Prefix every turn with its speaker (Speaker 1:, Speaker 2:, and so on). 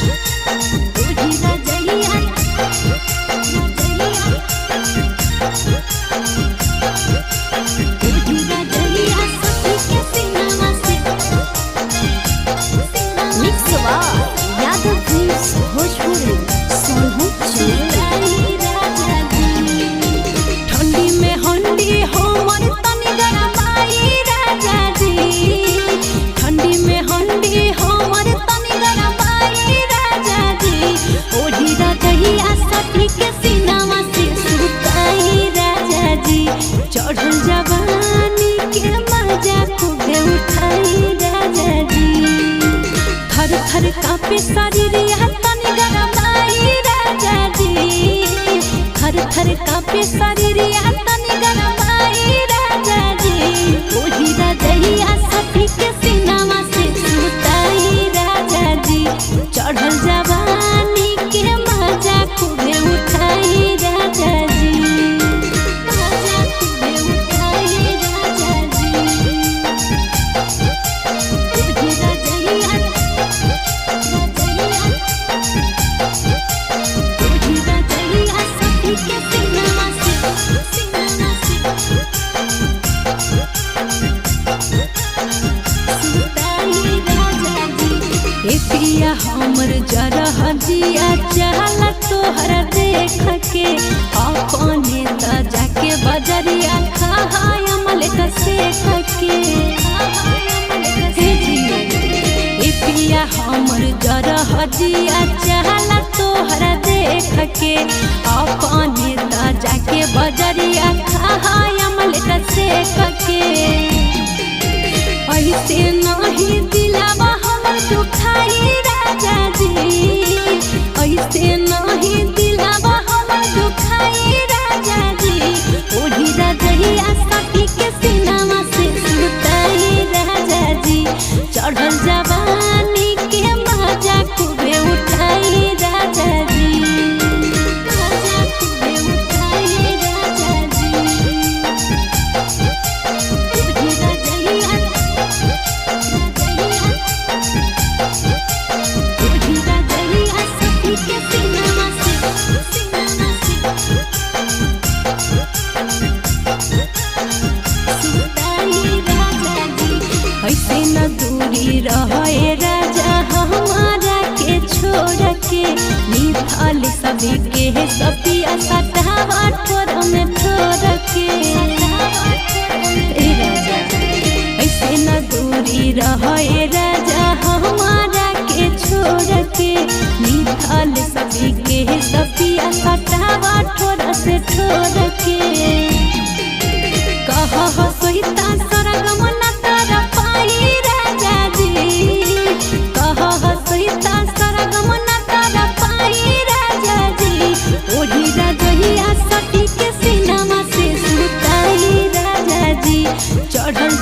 Speaker 1: ओढ़ी रजइया ओढ़ी रजइया सखी के सीनावा से।
Speaker 2: मिक्स बा यादव फिल्म्स भोजपुरी सोनू
Speaker 1: सुताई राजा जी। ठंडी में हंडी हमर तनी गरमाई राजा जी। ठंडी में हंडी हमर तनी गरमाई राजा जी। ओढ़ी रजइया सखी के सीनावा से सुताई राजा जी। चढ़ल जवानी के मजा खूबे उठाई राजा जी। थर थर कापे शरीर तनी गरमाई राजा जी। थर थर कापे शरीर तनी गरमाई राजा जी। ओढ़ी रजइया सखी के सीनावा से सुताई राजा जी। चढ़ल जवानी के मजा खूबे उठाई राजा जी। मजा खूबे उठाई राजा जी। ओढ़ी रजइया ओढ़ी रजइया सखी के सीनावा से, सीनावा से। सुताई राजा जी। ए पिया हमर जरा हजिया चाहला तोहरा देख के, अपने त जाके बजरिया खा अमल से के। हे जी, ए पिया हमर जरा हजिया चाहला तोहरा देख के, अपने त जाके बजरिया खा अमल से के। ऐसे नहीं दिलावा हमर दुखाई राजा जी। ऐसे नहीं दिलावा हमर दुखाई राजा जी। ओढ़ी रजइया सखी के सीनावा से सुताई राजा जी। चढ़ल जवानी के मजा खूबे उठाई राजा जी। मजा खूबे उठाई राजा जी। ओढ़ी रजइया ओढ़ी रजइया सखी के सीनावा से, सीनावा से। सुताई राजा जी। ऐसे न दूरी रहे राजा हमारा के छोड़ के, मिथल सभी के सपिया सटावा ठोर में ठोर के। ए राजा, ऐसे न दूरी रहे राजा हमारा के छोड़ के, मिथल सभी के सपिया सटावा ठोर से ठोर के। कह सोहिता सरगम न तर पाई राजा जी। कह सोहिता सरगम न तर पाई राजा जी। ओढ़ी रजइया सखी के सीनावा से सुताई राजा जी। चढ़ल